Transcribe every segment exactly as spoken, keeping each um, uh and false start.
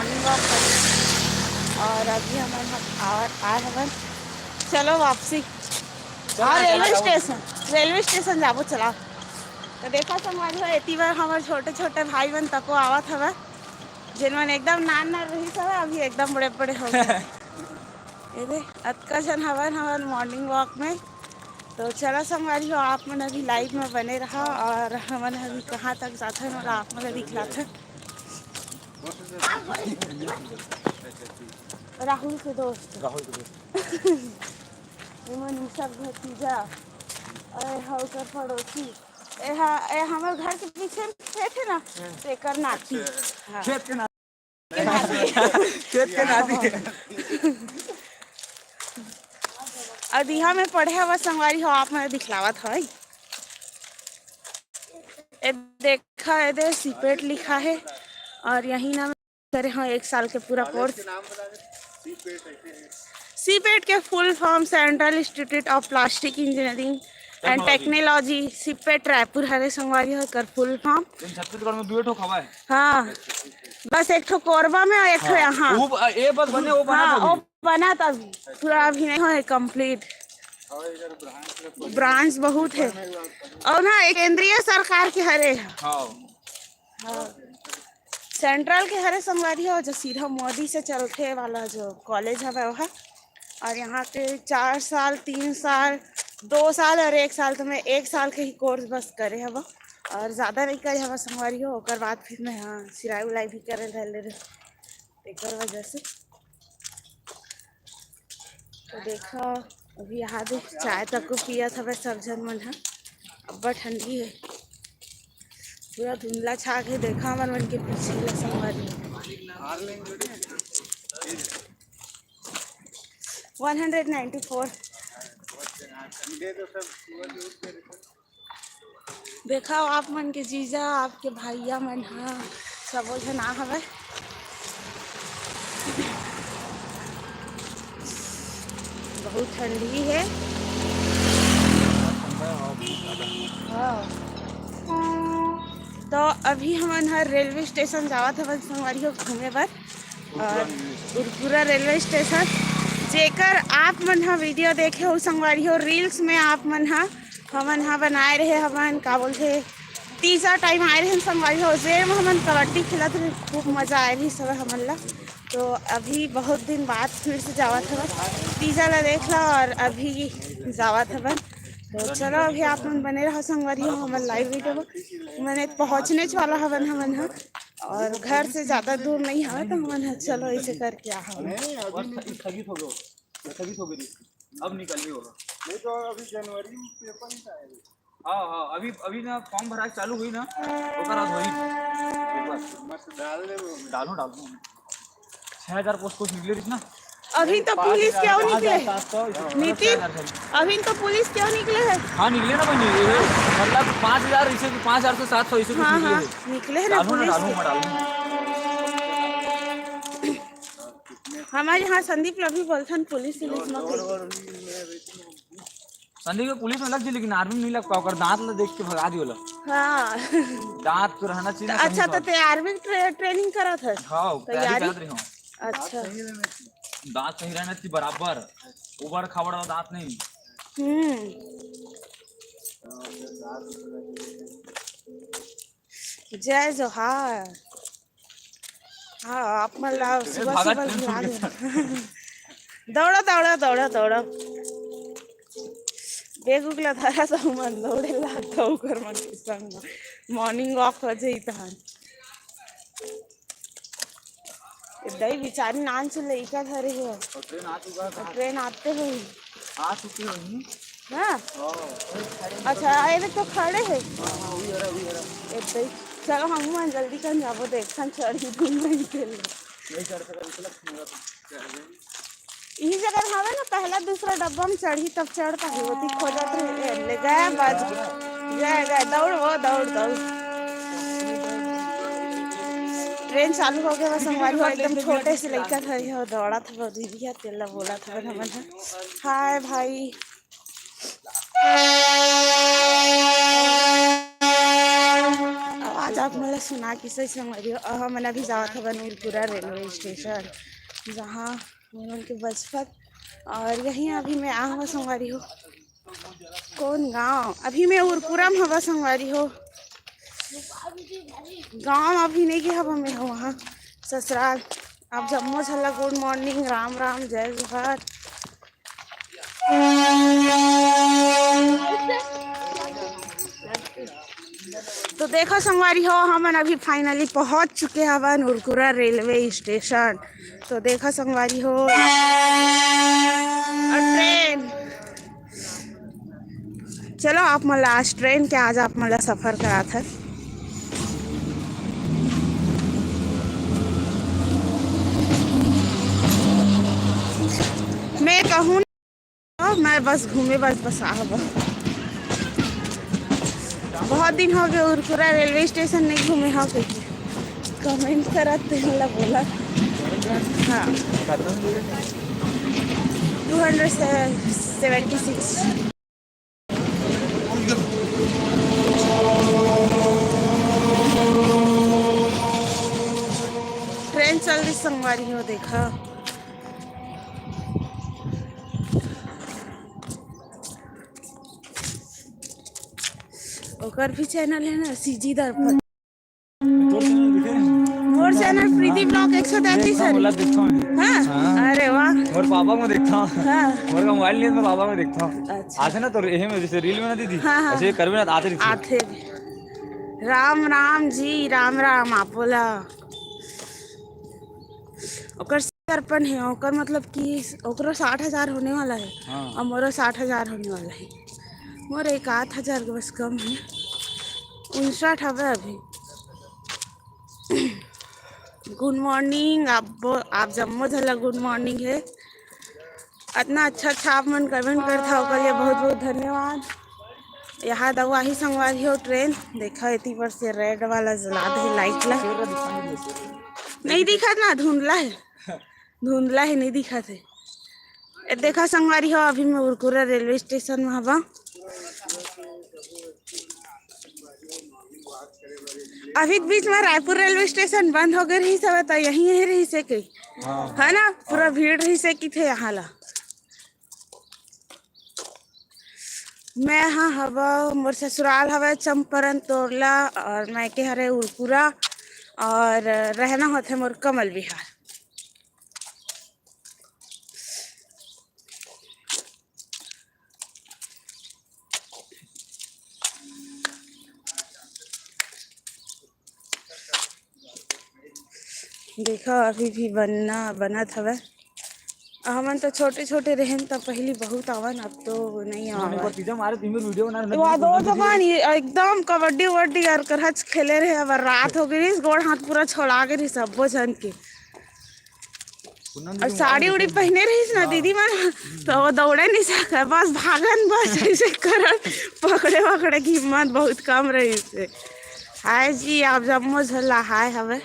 morning walk करे। और अभी हमन ह-, आए हवन, चलो वापसी। चलो, हाँ, रेलवे स्टेशन, रेलवे स्टेशन जाबो, चला। तो देखा संगवारी हो, एती बर हमर छोटे छोटे भाई मन तको आवत हवय, जेन मन एकदम नान नान रहिस हवय, अभी एकदम बड़े बड़े हो गए। ये दे, अतका झन हवन हमन morning walk में। तो चला संगवारी हो, आप मन अभी live में बने रहा और हमन अभी कहाँ तक जाथन, ओला आप मन ला दिखलाथन। राहुल के दोस्त। राहुल के दोस्त। ये मनीषा के भतीजा। अरे, हा ओकर पड़ोसी। ए हा, ए हमर घर के पीछे में खेत हे ना, तेकर नाती। अच्छा। हाँ। खेत के नाती। के नाती। खेत के नाती। अदिहा में पढ़े हवा संगवारी हो, आप मन दिखलावत हवय। ए देखा, ए दे सीपेट लिखा है और यही ना करे हो एक साल के पूरा कॉलेज कोर्स। के नाम बता दे, सीपेट ऐसे है। सीपेट के full form Central Institute of Plastic Engineering and Technology। Technology, CIPET Raipur हरे संगवारी हो, एकर full form। लेकिन छत्तीसगढ़ में दुए ठो खवा है। हाँ, बस एक ठो कोरबा में और एक ठो हाँ, यहाँ। वो ब-, ए बस बने, वो बना हाँ, था वो अभी। बना था अभी, पूरा अभी नहीं होए complete। ब्रांच बहुत है। और ना, एक केंद्रीय सरकार के हरे। हाँ। हाँ। सेंट्रल के हरे संगवारी हो, जो सीधा मोदी से चलथे वाला जो कॉलेज हवे, वह। और यहाँ के चार साल, तीन साल, दो साल और एक साल, तो मैं एक साल के ही कोर्स बस करे हव और ज़्यादा नहीं करे हव संगवारी हो। ओकर बाद फिर मैं, हाँ, सिलाई उलाई भी करे रह ले रहे, एकर वजह से। तो देखा, अभी यहाँ दे चाय तक पियत हवे सब झन मन ह। अब्बड़ ठंडी है, पूरा धुंधला छा के। देखा, हमर मन के पीछे ला संगवारी। One hundred ninety four। देखा, आप मन के जीजा, आपके भैया मन ह, सबो झन आ हवय। बहुत ठंडी है। हाँ। तो अभी हमन हर रेलवे स्टेशन जावत हवन संगवारी हो घूमे बर। और उरकुरा रेलवे स्टेशन, जेकर आप मन ह वीडियो देखे हो संगवारी हो, रील्स में आप मन ह, हमन ह बनाए रहे हवन, का बोलथे, तीजा टाइम आए रहे संगवारी हो, जेल में हमन कबड्डी खेलत रहे, खूब मजा आए रही सब हमन ला। तो अभी बहुत दिन बाद फिर से जावत हवन, तीजा ला देख ला और अभी जावत हवन। तो चलो, अभी आप मन बने रहो संगवारी हो हमर लाइव वीडियो में। मने पहुँचने वाला हवन हमन ह, और घर से ज्यादा दूर नहीं हवे, तो हमन ह चलो ऐसे करके आ हवन। नहीं, अभी नहीं, स्थगित हो गयो, स्थगित हो गई। अब निकल गई होगा। नहीं तो अभी जनवरी में पेपर ही आएगा। हाँ, हाँ, अभी, अभी ना फॉर्म भराई चालू हुई ना, ओकर बाद होई पेपर। मत डाल दे वो। डालू, डालू। छह हजार पोस्ट कुछ निकले रही ना। अभी तो पुलिस क्यों निकले? नितिन, अभी तो पुलिस क्यों निकले है? हाँ, निकले ना बहनी, ये मतलब पाँच हजार, इसे भी पाँच हजार से सात सौ, इसे कुछ हाँ, निकले हाँ, है। निकले है ना डालू ना, पुलिस डालू, के। मैं डालू। हमारे यहाँ संदीप ल भी बोलथन पुलिस उलिस में। संदीप के पुलिस में लग जी, लेकिन आर्मी में नहीं लग पाओ, ओकर दांत ला देख के भगा दियो ला। हाँ। दांत तो रहना चाहिए ना अच्छा, कहीं तो पर। ते आर्मी ट्रे-, ट्रेनिंग करत है? हाँ, तैयारी तैयारी? करत रही हूँ। अच्छा। दांत सही रहना चाहिए बराबर, उबड़ खाबड़ वाला दांत नहीं। हम्म। जय जोहार। हाँ, आप मन ला सुबह भागत सुबह चल ला दे। दौड़ा, दौड़ा, दौड़ा, दौड़ा। बेग उग ला धरा त हमन दौड़े लागथन ओकर मन के संग म। मॉर्निंग वॉक हो जाई तहन। ए दई बिचारी नान से लइका धरे हे। और ट्रेन आ चुका था। ट्रेन आते हुई। आ चुकी होगी। हाँ? हाँ। अच्छा, ये तो खड़े है। हाँ, हाँ, वही हरा, वही हरा। ए दई, चलो हम मन जल्दी कर जाबो, देखथन चढ़ी दिन नहीं के लिए। नहीं चढ़ सका, इसलिए खींचा था। इही जगह हवे ना, पहला दूसरा डब्बा में चढ़ी, तब चढ़ पाही। ओती खोजत रही, ए, ले गए, बच गए। गए, गए, दौड़ वो, दौड़, दौड़। ट्रेन चालू हो गया, बस संगवारी हो, एकदम छोटे से लइका था, ये दौड़ा था, दीदी है, तेला बोला था, हमन है। हाय भाई। आज आप मन ला सुना के सही संगवारी हो, अ, हमन अभी जावत हवन उरकुरा रेलवे स्टेशन, जहाँ हमन के बजपत, और यहीं अभी मैं आहूँ संगवारी हो। कौन गांव? अभी मैं उरकुरा म हवा संगवारी हो, गांव अभी नहीं गे हवा मैं ह वहाँ ससुराल। आप जम्मो झन ला गुड मॉर्निंग, राम राम, जय जोहार। तो देखो संगवारी हो, हमन अभी फाइनली पहुंच चुके हवन उरकुरा रेलवे स्टेशन। तो देखो संगवारी हो, और ट्रेन, चलो आप मन ला आज ट्रेन के, आज आप मन ला सफर करात हन। मैं कहूँ मैं बस घूमे बस बस आहूँ। बहुत दिन हो गए उरकुरा रेलवे स्टेशन नहीं घूमे हो, कहिके कमेंट करत तेन ला बोला। हाँ, two hundred seventy six. Train चल रही संगवारी हो, देखा। ओकर भी चैनल है ना, सीजी दर्पण। मोर चैनल प्रीति ब्लॉग एक सौ तैंतीस है। हाँ? हाँ। अरे वाह। मोर पापा को देखता हूँ। हाँ। मोर का मोबाइल नहीं है, तो पापा को देखता हूँ। अच्छा। आथे ना तो यही में जैसे रील में ना दीदी, हाँ, हाँ। ऐसे करबे ना तो आथे रहिथे। आथे। राम राम जी, राम राम। आप बोला, ओकर दर्पण है, ओकर मतलब कि ओकरो साठ हजार होने वाला है। हाँ। और मोरो साठ हजार होने वाला है। मोर एक आध हजार के बस कम है, उनसठ हवे अभी। गुड मॉर्निंग आप, आप जम्मो झन ला गुड मॉर्निंग है। इतना अच्छा अच्छा आप मन कमेंट करथा, ओकर लिए बहुत बहुत धन्यवाद। यहाँ दवाही संगवारी हो ट्रेन, देखा एती पर से रेड वाला जला दे लाइट ला। नहीं दिखत ना, धुंधला है, धुंधला है, नहीं दिखत है। ए, देखा संगवारी हो, अभी मैं उरकुरा रेलवे स्टेशन में हवा। अभी के बीच में रायपुर रेलवे स्टेशन बंद हो गए रहिस हवे, तो यहीं यहीं रहिस हे कई, हाँ। है ना, पूरा भीड़ रहिस हे किथे यहाँ ला। मैं हाँ हवा, मोर ससुराल हवे चंपारण तोरला, और मायके हरे उरकुरा, और रहना होथे मोर कमल विहार। देखा, अभी भी बनना, बनत हवय। हमन तो छोटे-छोटे रहेन, त पहिली बहुत आवन, अब तो नइ आवन। एक बार तीजा मारे, तीन वीडियो बना, तो आ दो दुकान, ये एकदम कबड्डी-वबड्डी अउ करहच खेले रहे, अब रात हो गई, गोड़ हाथ पूरा छोड़ा गए, सब्बो झन के। अउ साड़ी उड़ी पहिने रहिस ना दीदी मन, तो वो दौड़े नहीं सके, बस भागन, बस ऐसे करन, पकड़े वकड़े की हिम्मत बहुत कम रहिस हे। हाय जी, आप जम्मो झन ला हाय हवे।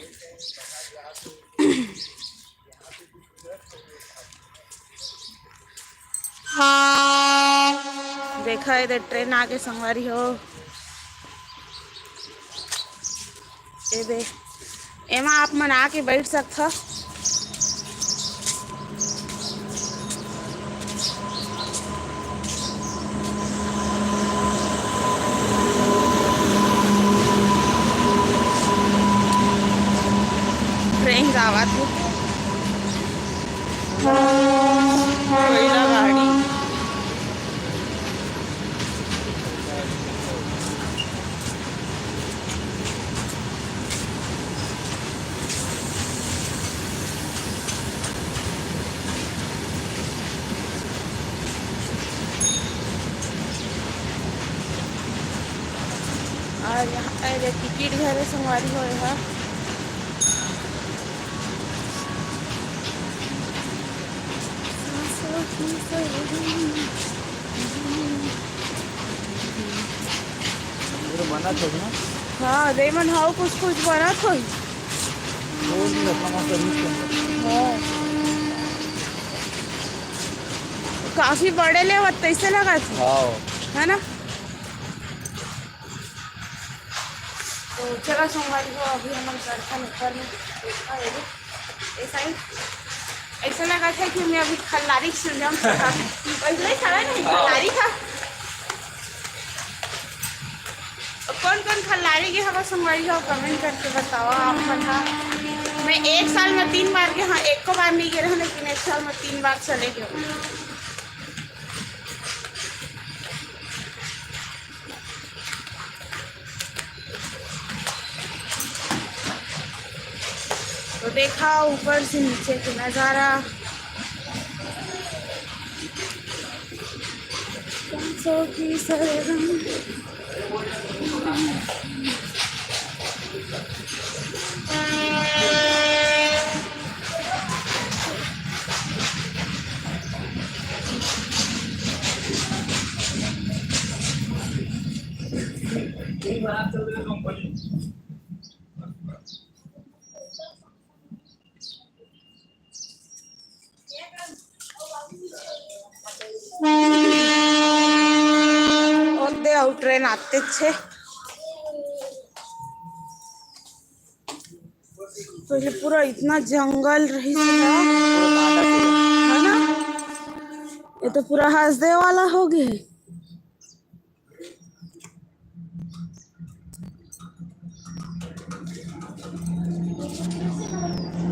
देखा, एदे ट्रेन आगे संगवारी हो। ए दे, एमा आप मन आके बैठ सकथव। ट्रेन जावत हे। कोयला गाड़ी। और यहाँ पे ये टिकट घर है, संगवारी हो यहाँ। पूरा बनत होही ना? हाँ, रेमन हाउ कुछ कुछ बनत होही। वो नहीं रखा, मस्त रूप से। हाँ। काफी बड़े लेवत तैसे लगा थी। हाँ। है ना? तो तो चला संगवारी हो, अभी हमन चढ़थन ऊपर में। देखा ये दे, ऐसा ही, ऐसा लगा था कि मैं अभी खल्लारी से जाऊँ। पहले ही खड़ा नहीं, खल्लारी था। कौन कौन खल्लारी गे हवा संगवारी हो, comment करके बताओ आप मन हा। मैं एक साल में तीन बार गे हाँ, एको बार नहीं गे रहा, लेकिन एक साल में तीन बार चले गए। तो देखा ऊपर से नीचे के नजारा। ओदे अउ ट्रेन आते छे। पहले पूरा इतना जंगल रही थी ना, है ना? ये तो पूरा हंसदे वाला हो गए।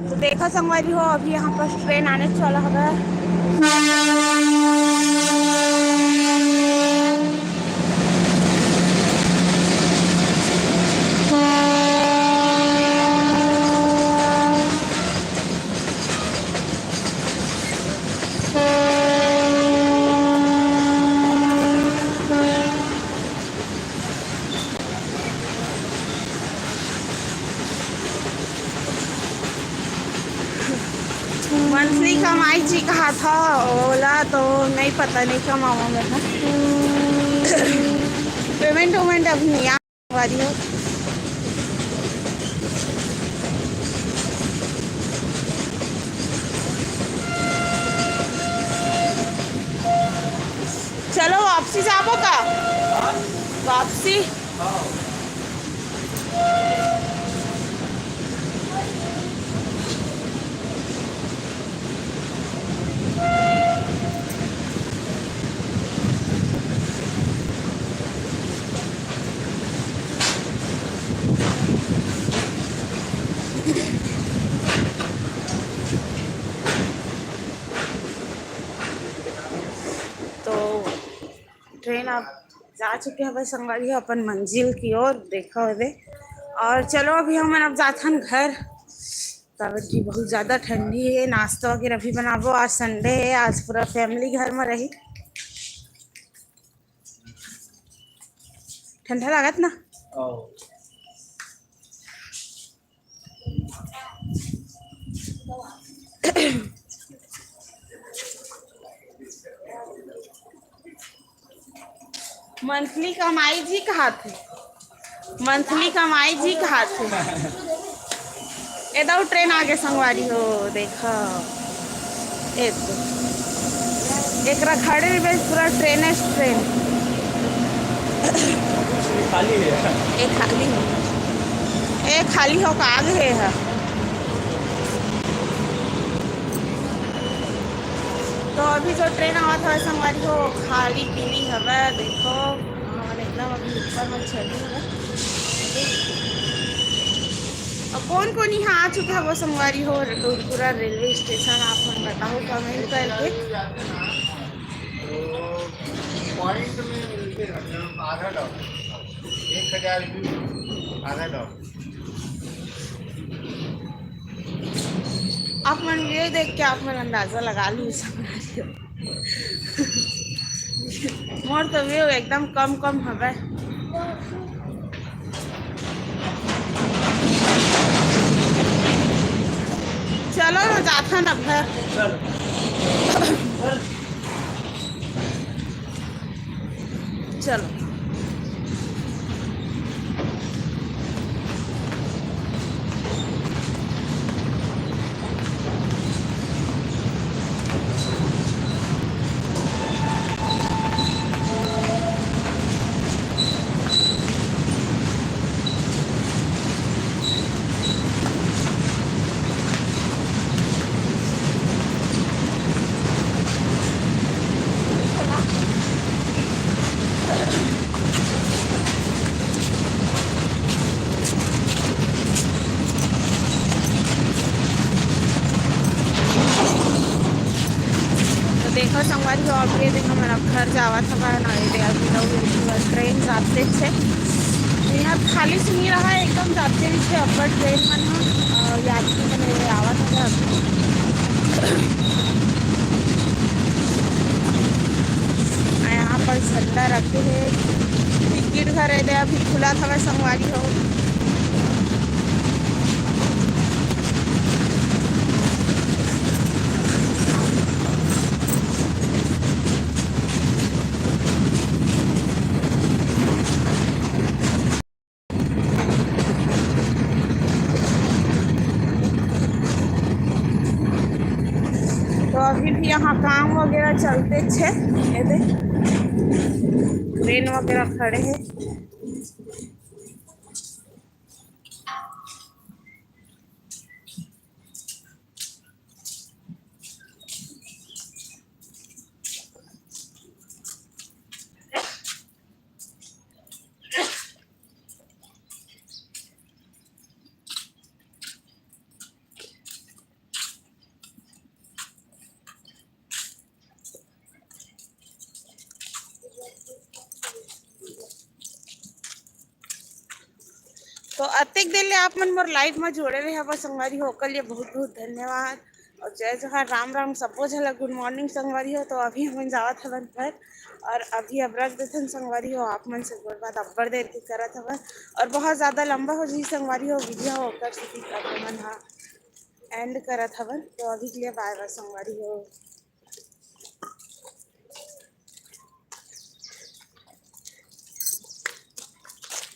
तो देखा संगवारी हो, अभी यहाँ पर ट्रेन आने वाला होगा। मंथली कमाई जी कहा था, ओला तो नहीं पता, नहीं कमावा मैं हा। पेमेंट वेमेंट अभी नहीं आ रही हो। चलो वापसी जाबो का? वापसी। तो ट्रेन अब जा चुके हवे संगवारी हो अपन मंजिल की ओर। देखा होदे। और चलो अभी हमन अब जाथन घर, काबर कि बहुत ज्यादा ठंडी है। नाश्ता वगैरह भी बनाबो, आज संडे है, आज पूरा फैमिली घर में रही। ठंडा लागत ना? मंथली कमाई जी कहाथे, मंथली कमाई जी कहाथे। ए दऊ ट्रेन आगे संगवारी हो, देखा। ए तो। एकरा खड़े रहिबे, पूरा ट्रेन है, ट्रेन। खाली है। ए खाली है। ए खाली हो का आगे है। तो अभी जो ट्रेन आवत हवे संगवारी हो, खाली पीली हवे। देखो, हमन एकदम अभी ऊपर में चढ़े हवे। अब कौन कौन यहाँ आ चुके हवे संगवारी हो, टुरपुरा रेलवे स्टेशन, आप मन बताओ कमेंट करके। पॉइंट में मिलते हैं, आधा डॉलर, एक हजार रुपये, आधा डॉलर। आप मन ये देख के आप मन अंदाजा लगा लू संगवारी हो। मोर तो व्यू एकदम कम कम हवे। चलो ना जाथन अब घर। चलो। और संगवारी हो, अब ये दिन हमन अब घर जावत हवन, और ये दे अभी लोग ट्रेन जाते छे। यहाँ खाली से नहीं रहा, एकदम जाते भी छे, अब्बड़ ट्रेन मन ह, अ, यात्री मन ये आवत हवे अभी। अ, यहाँ पर झंडा रखे हे, टिकट घर ये दे अभी खुलत हवे संगवारी हो। तो अभी भी यहाँ काम वगैरह चलते छे, ये दे ट्रेन वगैरह खड़े हे। तो अतेक देर ले आप मन मोर live में जुड़े रहे हवा संगवारी हो, ओकर लिए बहुत बहुत धन्यवाद। और जय जोहार, राम राम, सबो झन ला good morning संगवारी हो। तो अभी हमन जावत हवन घर, और अभी अब रख देथन संगवारी हो, आप मन से गोठ बात अब्बड़ देर के करत हवन, और बहुत ज़्यादा लंबा हो जी संगवारी हो video, ओकर सेती अब हमन हा end करत हवन। तो अभी के लिए bye bye संगवारी हो।